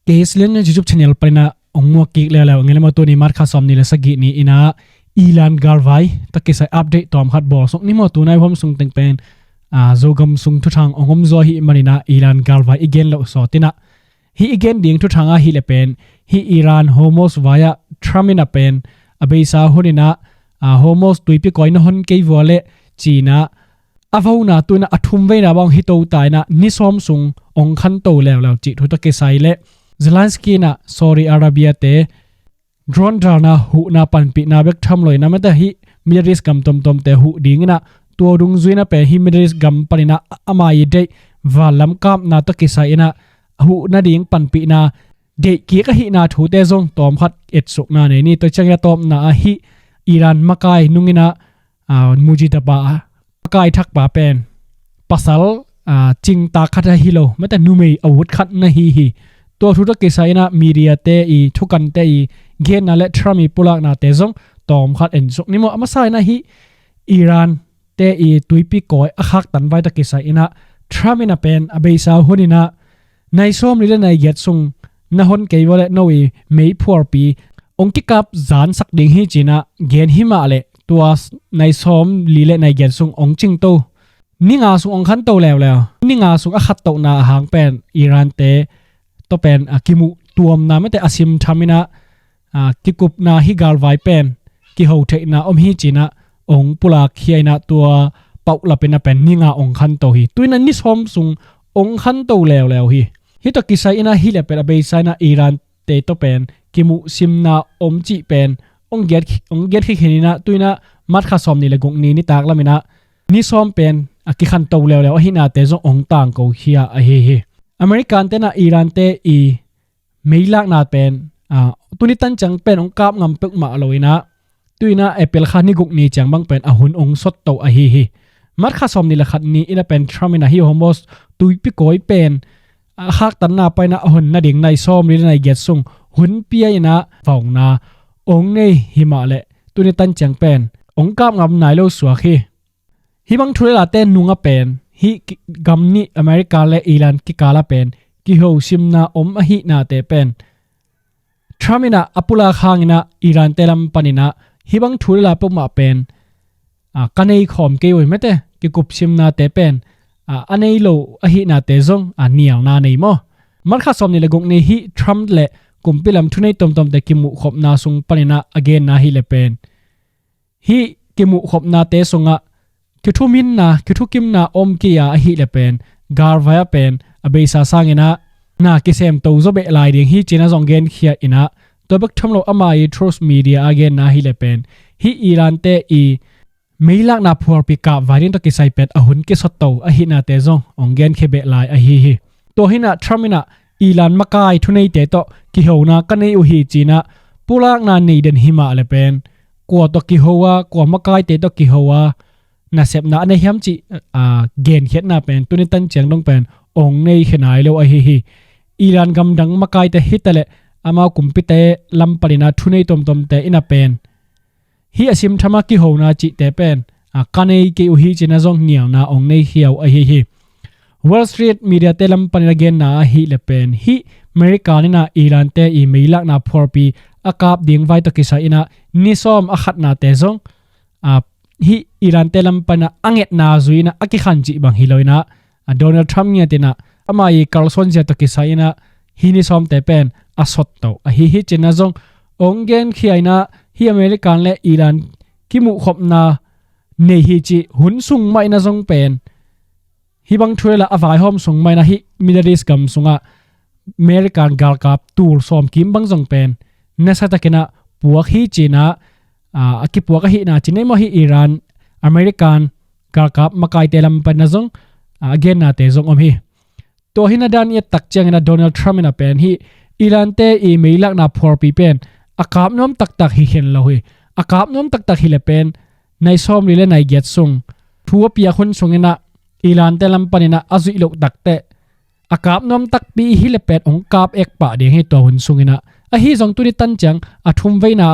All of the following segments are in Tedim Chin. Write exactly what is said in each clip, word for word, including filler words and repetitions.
K S L N YouTube channel panin ah hong muak kik leuleu ing ei maw. Tuni March kha sawm nih le sagih ni-in ah Iran galvai tawh kisai update tawm khat bawl suk ni maw. Tunai huam sung teng pen Zogam sung thuthang hong om zaw ahih manin ah Iran galvai i gen loh sawt in ah, hih i gen ding thuthang ahih leh pen hih Iran Hormuz vai-ah Trump in ah pen a beisa hun in ah Hormuz tuipi kawi na hon kei vua leh ci-in ah a vona tu-in ah a thum veina bang hong hi to ta in ah ni sawm sung hong khanto leuleu cih thu tawh kisai leh Zelensky in ah Saudi Arabia te drone dalna huhna panpihna bek tham lo-in ah mate hih Middle East gam tomtomte huh dingin ah tua dungzui-in ah pen hih Middle East gam panin ah ama i deih vanlam kapna tawh kisai-in ah huh nading panpihna deih kik ahihna thute zong tawm khat etsukna nei ni. Tua ciangin a tawpna ah hih Iran makai nungin ah Mujtaba makai thakpa pen pasal cingtak khat ahi lo, mate numei a ut khat na hi hi. Tua thu tawh kisai-in ah media te i thukante i genna le Trump i pulaknate zong tawm khat etsuk ni maw. A masa-in ah hih Iran te i tuipi kawi a khaktan vai tawh kisai-in ah Trump in ah pen a beisa hun in ah nai sawm li le nai giat sung na hon kei vua leh no i meiphuarpi hong kikap zansak ding hi ci-in ah gen hi mah leh tua nai sawm li le nai giat sung hong cingto, ni nga sung hong khanto leuleu. Ni nga sung a khattohna ahang pen Iran te tawh pen a kimuh tuamna mate a simtham in ah kikupna hih galvai pen kiho theihna om hi ci-in ah hong pulak khia in ah tua paulap in ah pen ni nga hong khanto hi. Tu-in ah ni sawm sung hong khanto leuleu hi. Hih tawh kisai-in ah hih leh pen a beisa-in ah Iran te tawh pen kimuh simna om cih pen hong giat hong giat khikhin in ah tu-in ah March kha sawm nih le guk ni nitak lam in ah ni sawm pen a kikhanto leuleu ahihnate zong hong tangko khia ahi hi. American te in ah Iran te i meilakna pen tuni tan ciang pen hong kap ngam peuhmah lo-in ah tu-in ah April kha ni guk ni ciang bang pen a hun hong sotto ahi hi. March kha sawm nih le khat ni-in ah pen Trump in ah hih Hormuz tuipi kawi pen a khaktanna panin ah a hon nading nai sawm li le nai giat sung hun pia-in ah vona hong nei hi mah leh tuni tan ciang pen hong kap ngam nai lo suak hi. Hih bang thu le late nungah pen hih gam nih America le Iran kikal ah pen kiho simna om ahihnate pen Trump in ah a pulak hangin ah Iran te lam panin ah hih bang thu le la peuhmah pen ka nei khawm kei uh hi, mate kikup simnate pen a nei lo ahihnate zong a nialna nei maw. March kha sawm nih le guk ni hih Trump le kumpi lam thunei tomtomte kimuhkhopna sung panin ah a genna ahih leh pen hih kimuhkhopnate sungah kithuminna kithukimna om kei a ahih leh pen galvai ah pen a beisa sangin ah na kisemto zaw beh lai ding hi ci-in ah zong genkhia in ah tua bek tham lo ama i Truth Media a genna ahih leh pen hih Iran te i meilakna phuarpi kap vai ding tawh kisai pen a hun kisotto ahihnate zong hong genkhia beh lai ahi hi. Tua hi-in ah Trump in ah Iran makai thuneite tawh kihona ka nei uh hi ci-in ah pulakna nei den hi mah leh pen kua tawh kiho a kua makaite tawh kiho a nasepna a nei hiam cih genkhiatna pen tuni tan ciang dong pen hong nei khia nai lo ahi hi. Iran gamdang makaite hi ta leh amau kumpite lam panin ah thunei tomtomte in ah pen hih a simtham a kihona cihte pen ka nei kei uh hi ci-in ah zong nialna hong nei khia uh ahi hi. Wall Street Media te lam panin a genna ahih leh pen hih America in ah Iran te i meilakna phuarpi a kap ding vai tawh kisai-in ah ni sawm a khatnate zong hih Iran te lam panin ah a ngetna zui-in ah a kikhan cih bang hi lo-in ah Donald Trump ngiat in ah ama i kalsuan zia tawh kisai-in ah hih ni sawmte pen a sotto ahi hi ci-in ah zong hong genkhia in ah hih America le Iran kimuhkhopna nei hi cih hun sung mah in ah zong pen hih bang thu le la a vaihawm sung mah in ah hih Middle East gam sungah American galkap tul sawm kim bang zong pen nasa takin ah puak hi ci-in ah a kipuak ahihna ci nei maw. Hih Iran American galkap makaite lam panin ah zong a gennate zong om hi. Tua hi-in ah dan i et tak ciangin ah Donald Trump in ah pen hih Iran te i meilakna phuarpi pen a kap nuam taktak hi khin lo hi. A kap nuam taktak hi leh pen nai sawm li le nai giat sung thu a piak hun sungin ah Iran te lam panin ah a zuih loh takteh a kap nuam takpi hi leh pen hong kap ek pah ding hi tua hun sungin ah. Ahi zong tuni tan ciang a thum veina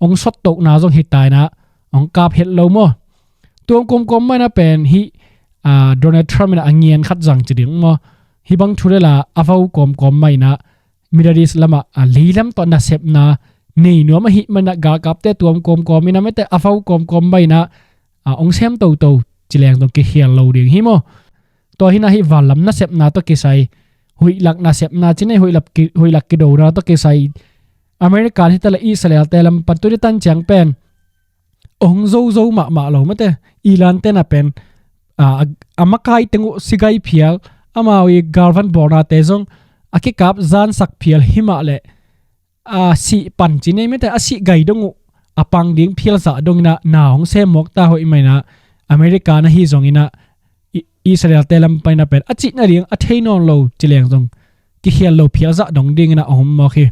hong sottohna zong hi ta in ah hong kap het lo maw. Tua kawmkawm mah in ah pen hih Donald Trump in ah a ngian khat zang ci ding maw. Hih bang thu le la a vo kawmkawm mah in ah Middle East lamah a leilam tawh nasepna nei nuam ahih manah galkapte tuam kawmkawm inah mete a vau kawmkawm mah inah a ong sem toto ci leng zong kikhial lo ding hi maw? Tua hinah hih vanlam nasepna tawh kisai, huihlak nasepna ci nei, huihlak ki, huihlak kidona tawh kisai American hi ta le Israel te lam pan tuni tan ciang pen ong zozo mahmah lo mate. Iran tena pen a, a makai teng uh sigai phial, amau i galvan bawlnate zong a kikap zansak phial himah le a sih pan ci nei mate, a sih gai dong uh a pang ding phial zah dong inah na hong sem mawk ta hoih mah inah America na hi zong inah Israel te lam pan inah pen a cih nading a thei nawn lo ci leng zong kikhial lo phial zah dong ding inah a hong mawk hi.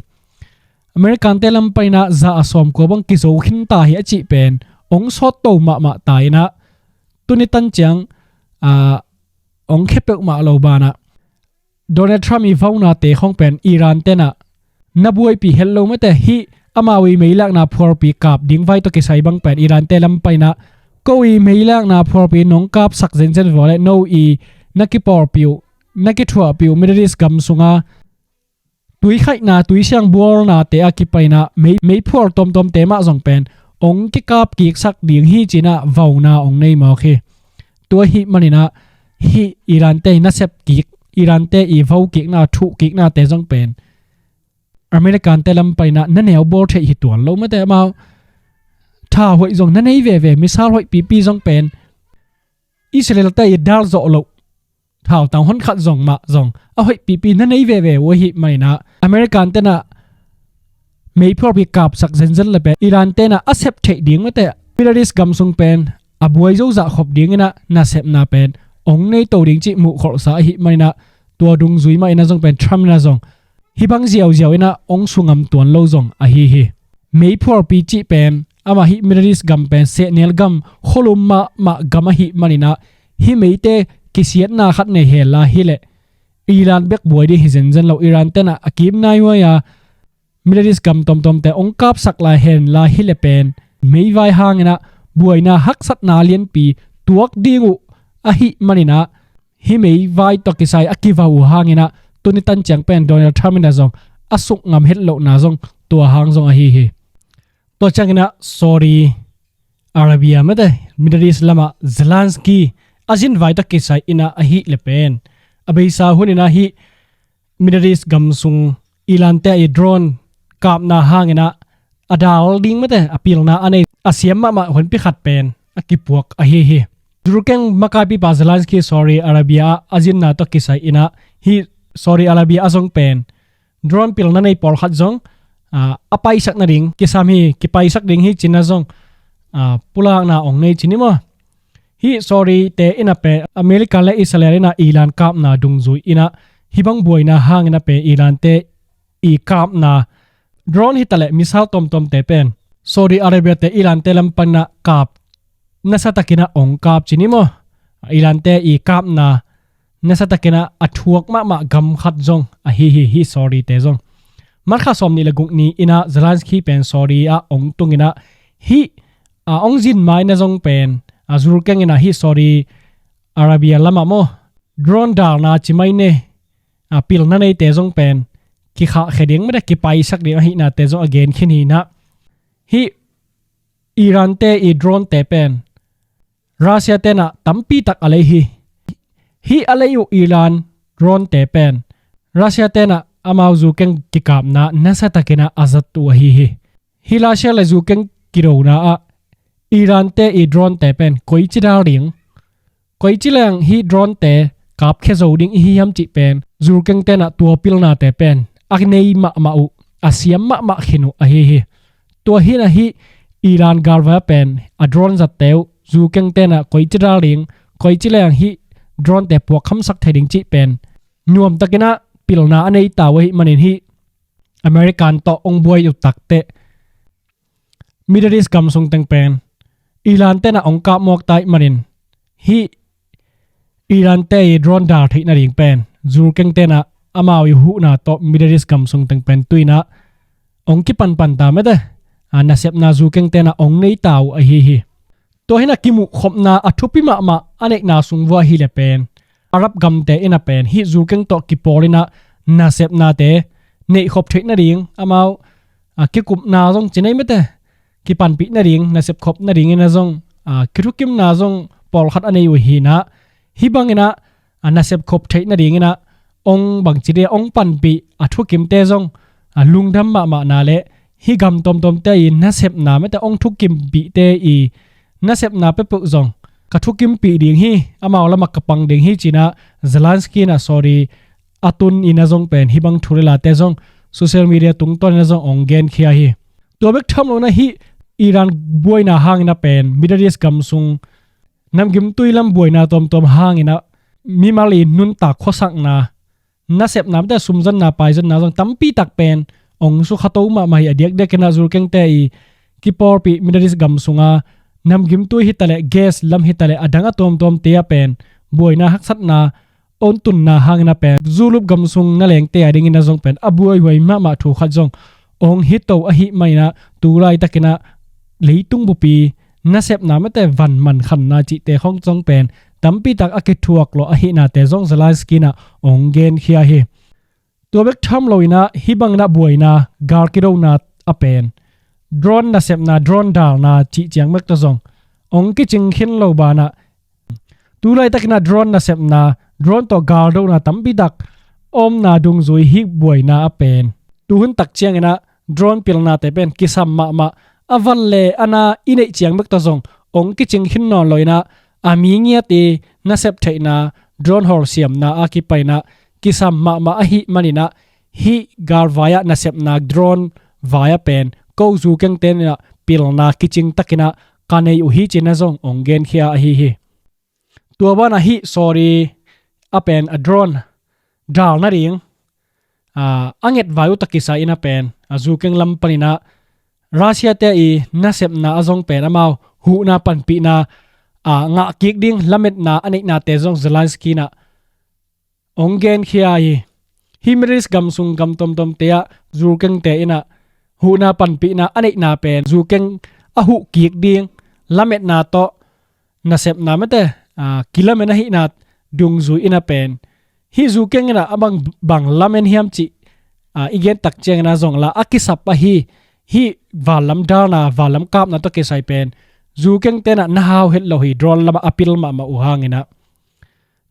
American te lam pan inah za a sawmkua bang kizo khin ta hi a cih pen ong sawt to mahmah ta inah tuni tan ciang a ong khia peuhmah lo banah Donald Trump i vaunate khong pen Iran tenah na buaipi het lo mate. Hih amau i meilakna phualpi kap ding vai tawh kisai bang pen Iran te lam pan inah ko i meilakna phualpi nong kapsak zenzen vua le no i na kipawlpi uh, na kithuahpi uh Middle East gam sunga tuikhaihna tuisiang bualnate a kipan inah mei, meiphual tuamtuamte mah zong pen ong kikap kiksak ding hi ci inah vauna ong nei mawk hi. Tua hih man inah hih Iran te i nasep kik, Iran te i vau kikna, thuh kiknate zong pen American te lam pan inah na neu bawl theih hi tuan lo mate. Amau tha hoih zong na nei veve, missile hoih pipi zong pen Israel te i dal zawh loh thautang hon khat zong mah zong a hoih pipi na nei veve uh ahih man inah American tenah meiphualpi kapsak zenzen le pen Iran tenah a sep theih ding mate Middle East gam sung pen a buai zozah khop ding inah nasepna pen ong nei to ding cih muhkholhsa ahih man inah tua dungzui mah inah zong pen Trump inah zong hih bang ziauziau inah ong sungam tuan lo zong ahi hi. Meiphualpi cih pen amah hih Middle East gam pen sehnel gam, khualum mahmah gam ahih man inah hih meite kisiatna khat nei hen la hileh Iran bek buai ding hi zenzen lo. Iran tenah a kim naihuai a Middle East gam tuamtuamte ong kapsak lai hen la hileh pen meivai hang inah buaina haksatna lianpi tuak ding uh ahih man inah hih meivai tawh kisai a kivau uh hang inah tuni tan ciang pen Donald Trump inah zong a suk ngam het lohna zong tua hang zong ahi hi. Tua ciang inah Saudi Arabia mate Middle East lamah Zelensky a zinvai tawh kisai inah ahih le pen a beisa hun inah hih Middle East gam sung Iran te i drone kapna hang inah a dal ding mate a pilna a nei a siam mahmah hunpi khat pen a kipuak ahi hi. Zurkeng makaipipa Zelensky Saudi Arabia ah a zinna tawh kisai inah hih Saudi Arabia a zong pen drone pilna nei pawlkhat zong a, a paisak nading kisam hi, kipaisak ding hi ci inah zong a, pulakna ong nei ci ni maw? Hih Saudi te inah pen America le Israel inah Iran kapna dungzui inah hih bang buaina hang inah pen Iran te i kapna drone hi ta le missile tuamtuamte pen Saudi Arabia te Iran te lam pan inah kap nasatak inah ong kap ci ni maw? Iran te i kapna nasatak inah a thuak mahmah gam khat zong ahi hi, hih Saudi te zong. March kha sawm nih le guk ni inah Zelensky pen Saudi ah ong tung inah hih a ong zin ma inah zong pen a Zurkeng inah hih Saudi Arabia lamah maw drone dalna ci mai ne a pilna neite zong pen kikhahkhia ding mate kipaisak ding ahihnate zong a gen khin hi inah hih Iran te i drone te pen Russia tenah tampi tak a lei hi. Hih a lei uh Iran drone te pen Russia tenah amau Zurkeng kikapna nasatak inah a zat uh ahi hi. Hih Russia le Zurkeng kidona ah Iran te i drone te pen koici dal ding, koici leng hih drone te kapkhia zo ding i hi hiam cih pen Zurkeng tenah tua pilnate pen a nei mahmah uh, a siam mahmah khin uh ahi hi. Tua hinah hih Iran galvai pen a drone zatte uh Zurkeng tenah koici dal ding, koici leng hih drone te puakkhamsak thei ding cih pen nuamtak inah pilna a nei ta uh ahih manin hih American tawh ong buai uh takteh Middle East gam sung teng pen Iran tenah ong kap mawk ta ahih manin hih Iran te i drone dal theih nading pen Zurkeng tenah amau i huhna tawh Middle East gam sung teng pen tu inah ong kipanpan ta mate. A, nasepna Zurkeng tenah ong nei ta uh ahi hi. Tua hinah kimuhkhopna a thupi mahmah a neihna sung vua hi le pen Arab gamte inah pen hih Zurkeng tawh kipawl inah nasepnate neihkhop theih nading amau a kikupna zong ci nei mete, kipanpih nading, nasep khop nadingin a zong a kithukimna zong pawlkhat a nei uh hi inah, hih banginah a nasep khop theih nadinginah ong bangci dia ong panpih a thukimte zong a lungdam mahmahna le hih gam tuamtuamte i nasepna mete ong thukimpihte i nasepna peuhpeuh zong ka thukimpih ding hi, amau lamah ka pang ding hi cinah Zelensky inah sorry a tun inah zong pen hih bang thu le late zong social media tungtawn inah zong ong genkhia hi. Tua bek tham lo inah hih Iran buaina hangin a pen Middle East gam sung namgimtui lam buaina tuamtuam hangin ah mimal i nuntak khuasakna, nasepna mete sumzanna paizanna zong tampi tak pen ong sukha to mahmah hi. A diakdiakin ah zulkengte i kipawlpih Middle East gam sunga namgimtui hitaleh, gas lam hitaleh, a dang a tuamtuamte ah pen buaina haksatna ong tunna hangin a pen zulup gam sung nalengte a dingin a zong pen a buaihuai mahmah thu khat zong ong hi to ahih maninah tu laitakinah leitung bupi nasepna mete van mankhanna cihte khong zong pen tampi tak a kithuak lawh ahihnate zong Zelensky inah ong genkhia hi. Tua bek tham lo inah hih banginah buaina, gal kidona a pen drone nasepna, drone dalna cih ciang bek tawh zong ong kicing khin lo banah tu laitakinah drone nasepna, drone tawh galdona tampi tak omna dungzui hih buaina a pen tuhun tak cianginah drone pilnate pen kisam mahmah, a van le a na i neih ciang bek tawh zong ong kicing khin nawn lo inah a mi ngiat i nasep theihna, drone hawlsiamna a kipainah kisam mahmah ahih maninah hih galvai ah nasepna drone vai a pen ko zukengte inah pilna kicing takinah ka nei uh hi cinah zong ong genkhia ahi hi. Tua banah hih sorry a pen a drone dal nading a, a ngetvai uh tawh kisai inah pen a zukeng lam paninah Russia te i nasepna a zong pen amau huhna panpihna a ngahkik ding lametna a neihnate zong Zelensky inah ong genkhia hi. Hih Middle East gam sung gam tuamtuamte ah zukengte inah huhna panpihna a neihna pen zukeng a huhkik ding lametna tawh nasepna mete a kilamen ahihna dungzui inah pen hih zukeng inah a bang, bang lamen hiam cih a i gen tak cianginah zong la a kisap ahi hih vanlam dalna, vanlam kapna tawh kisai pen zukengte inah na hau het lo hi, drone lamah a pil mahmah uh hanginah.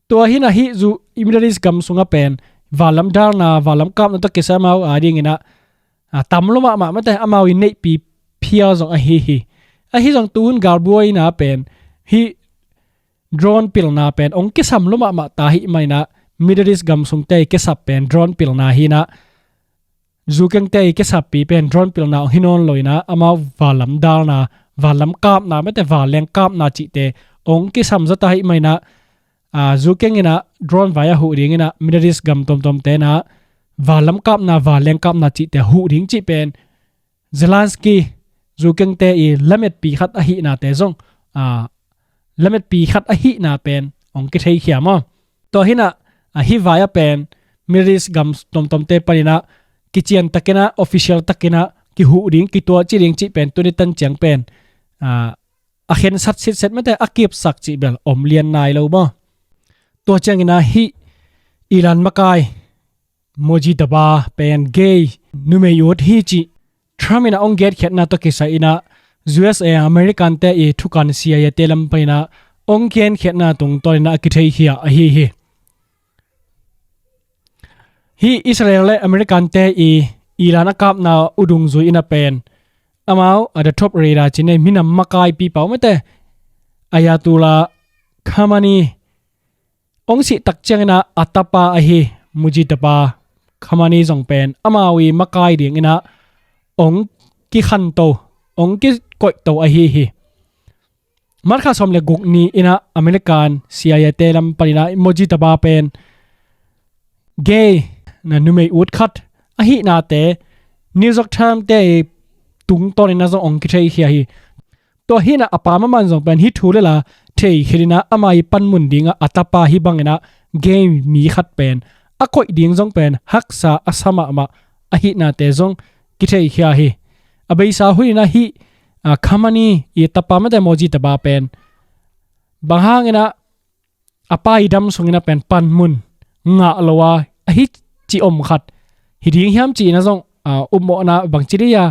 Tua hinah hih zu i Middle East gam sungah pen vanlam dalna, vanlam kapna tawh kisai amau a dinginah a tam lo mahmah mete amau i neihpi phial zong ahi hi. Ahi zong tuhun galbuaina pen hih drone pilna pen ong kisam lo mahmah ta ahih maninah Middle East gam sungte i kisap pen drone pilna hinah zukengte i kisappi pen drone pilna ong hi nawn lo inah amau vanlam dalna, vanlam kapna mete vanleng kapna cihte ong kisam zaw ta ahih maninah a, zukeng inah drone vai a huh dinginah Middle East gam tuamtuamte inah vanlam kapna, vanleng kapna cihte a huh ding cih pen Zelensky zukengte i lametpi khat ahihnate zong a, lametpi khat ahihna pen ong kitheikhia maw? Tua hinah a hih vai a pen Middle East gam tuamtuamte paninah kician takinah, official takinah kihuh ding, kituah ci ding cih pen tuni tan ciang pen a, a khensat sitset mete a kipsak cih bel om lian nai lo maw? Tua cianginah hih Iran makai Mojtaba pen gay numei ut hi cih Trump inah ong genkhiatna tawh kisai inah U S A, American te i thukan C I A te lam paninah ong genkhiatna tungtawn inah a kitheikhia ahi hi. Hih Israel le American te i Iran a kapna uh dungzui inah pen amau a da top radar ci nei minam makaipi pau mete Ayatollah Khamenei ong sih tak cianginah a tapa ahi Mujtaba Khamenei zong pen amau i makai dinginah ong kikhanto, ong kikoihto ahi hi. March kha sawm le guk ni inah American C I A te lam paninah Mojtaba pen gay na numei ut khat ahihnate New York Times te i tungtawn inah zong ong kitheikhia hi. Tua hinah a pa maman zong pen hih thu le la thei khin inah ama i panmun dingah a tapa hih banginah gay mi khat pen a koih ding zong pen haksa a sa mahmah ahihnate zong kitheikhia hi. A beisa hun inah hih a, Khamenei i tapa mete Mojtaba pen bang hanginah a pa i dam sungin a pen panmun ngah lo a, a hi ci om khat hi ding hiam cihna zong, ah, upmawhna bangci dih a,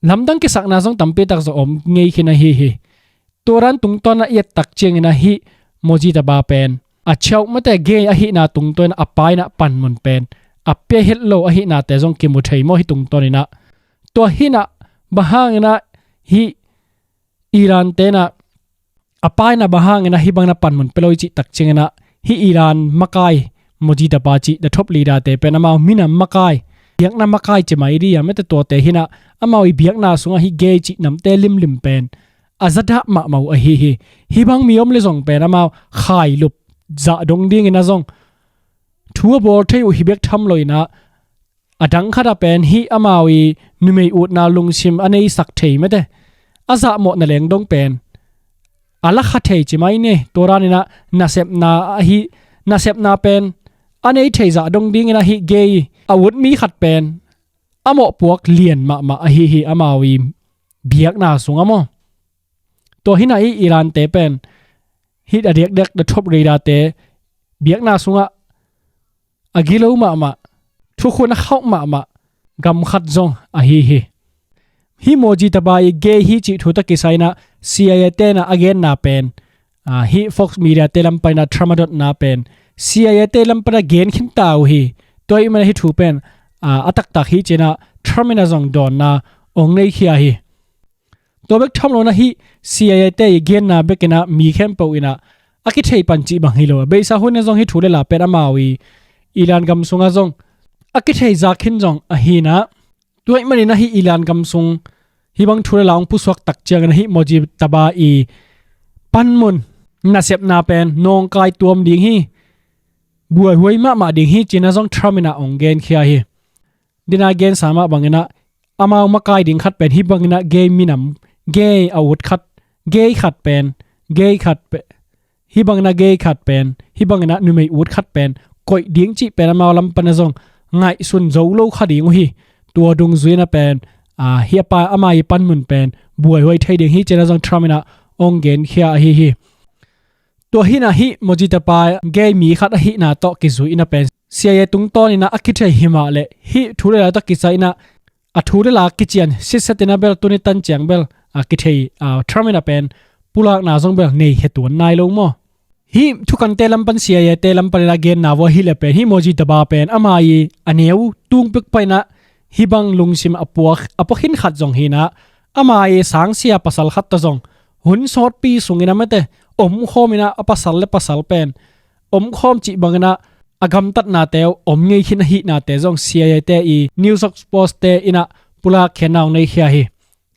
lamdang kisakna zong tampi tak zong om ngei khin ahi hi. Tua dan tungtawn a i et tak ciangin a hih Mojitaba pen a ciauh mate gay ahihna tungtawn a paina panmun pen a pia het lo ahihnate zong kimu thei maw hih tungtawn in a. Tua hi in a bang hangin a hih Iran te in a a paina bang hangin a hih bangin a panmun pia lo i cih tak ciangin a hih Iran makai Mojitaba cih the top leader te pen amau minam makai, biakna makai ci mai dih a mate tuate hi in a amau i biakna sungah hih gay cih namte limlim pen a zadah mahmah uh ahi hi. Hih bang mi om le zong pen amau khailup zah dong dingin a zong thu a bawl thei uh hi bek tham lo in a, a dang khat a pen hih amau i numei utna lungsim a neisak thei mate a zahmawhna leng dong pen a la kha thei ci mai ni. Tua dan in a nasepna ahi, nasepna pen a nei thei zah dong dingin a hih gay a ut mi khat pen a mawhpuak lian mahmah ahi hi amau i biakna sungah maw. Tua hi in a hih Iran te pen hih a diakdiak the top leader te biakna sungah a gilo mahmah, thukhun a khauh mahmah gam khat zong ahi hi. Hih Mojitaba i gay hi cih thu tawh kisai in a C I A te in a a genna pen, ah, hih Fox Media te lam pan in a Trump a dotna pen C I A te lam pan in a gen khin ta uh hi. Tua ahih man a hih thu pen, ah, a taktak hi ci in a Trump in a zong dawnna ong nei khia hi. Tua bek tham lo in a hih C I A te i genna bek in a mi khempeuh in a a kithei pan cih bang hi lo a, beisa hun in a zong hih thu le la pen amau i Iran gam sungah zong a kithei zak khin zong ahi in a. Tua ahih man in a hih Iran gam sung hih bang thu le la ong pusuak tak ciangin a hih Mojitaba i panmun nasepna pen nawngkai tuam ding hi, buaihuai mahmah ding hi ci in a zong Trump in a ong gen khia hi. Dina gensa mah bangin a amau makai ding khat pen hih bangin a gay minam, gay a ut khat, gay khat pen, gay khat pe, hih bangin a gay khat pen hih bangin a numei ut khat pen koih ding cih pen amau lam pan a zong ngaihsun zo lo kha ding uh hi. Tua dungzui in a pen, ah, hih a pa amau i panmun pen buaihuai thei ding hi ci in a zong Trump in a ong gen khia ahi hi. Tua hi in a hih Mojitaba gay mi khat ahihna tawh kizui in a pen C I A tungtawn in a a kithei hi mah leh hih thu le la tawh kisai in a a thu le la kician sitset in a bel tuni tan ciang bel a kithei, ah, Trump in a pen pulakna zong bel nei he tuan nai lo maw. Hih thukante lam pan C I A te lam pan in a genna vua hi le pen hih Mojitaba pen amau i a neu tung pek pan in a hih bang lungsim a puak, a puak khin khat zong hi in a amau i sangsia pasal khat tawh zong hun sawtpi sungin a mate omkhawm in a a pasal le pasal pen omkhawm cih bangin a a gamtatnate uh om ngei khin ahihnate zong C I A te i New York Post te in a pulak khenna ong nei khia hi.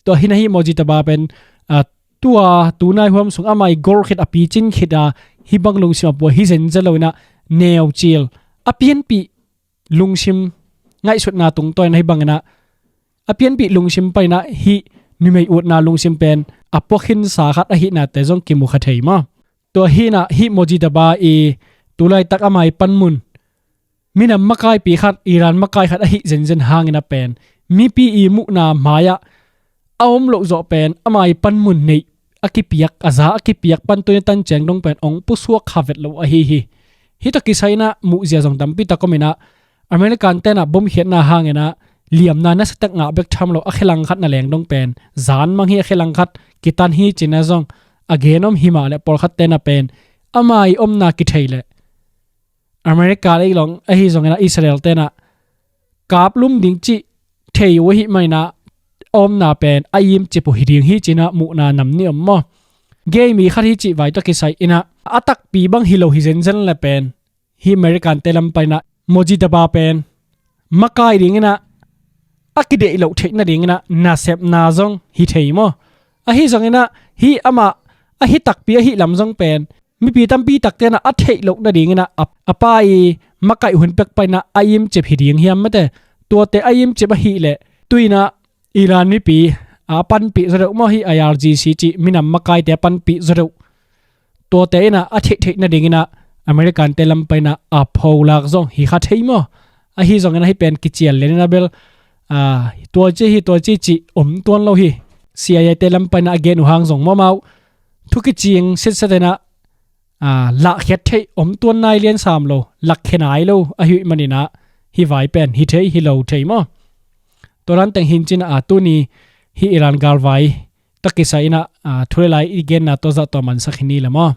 Tua hi in a hih Mojitaba pen, ah, tua tunai huam sung amau i gol khit a picin khit a hih bang lungsim a puak hi zenzen lo in a neu cil a pianpih lungsim ngaihsutna tungtawn in a hih bangin a a pianpih lungsim pan in a hih numei utna lungsim pen a puak khinsa khat ahihnate zong kimu kha thei maw. Tua hi in a hih Mojitaba i tulaitak amau i panmun minam makaipi khat, Iran makai khat ahi zenzen hangin a pen mipi i muhna mai-ah a om loh zawh pen amau i panmun neih a kipiak, a za a kipiak pan tuni tan ciang dong pen ong pusuak kha vet lo ahi hi. Hih tawh kisai in a muhzia zong tampi tak om in a American te in a bomkhiatna hangin a liamna nasatak ngah bek tham lo a khe langkhat na leng dong pen zan mang hi a khe langkhat kitan hi ci in a zong a gen om hi mah leh pawlkhat te in a pen amau i omna kithei leh America le i long ahi zongin a Israel te in a kaplum ding cih thei uh ahih man in a omna pen a imcip uh hi ding hi ci in a muhna nam nih om maw. Gay mi khat hi cih vai tawh kisai in a a takpi bang hi lo hi zenzen le pen hih American te lam pan in a Mojitaba pen makai ding in a a kideih loh theih nading in a nasepna zong hi thei maw. Ahi zongin a hih amah a hi takpi ahih lam zong pen mipi tampi takte in a a theih loh nading in a a, a pa i makaih hun pek pan in a a imcip hi ding hiam mate. Tuate a imcip ahih leh tu in a Iran mipi a panpih zaw deuh maw, hih I R G C cih minam makaite a panpih zaw deuh. Tuate in a a theihtheih nading in a American te lam pan in a a pholak zong hi kha thei maw. Ahi zongin a hih pen kician lian in a bel, ah, tua ci hi tua ci cih om tuan lo hi. C I A te lam pan in a a gen uh hang zong maw amau thu kicing sitset in a, ah, lahkhiat theih om tuan nai lian sam lo, lakkhe nai lo ahih man in a hih vai pen hi thei, hi lo thei maw. Tua dan teng hi in cin a, tuni hih Iran galvai tawh kisai in a, a, thu le la i genna tawh zahtak mansak hi ni le maw.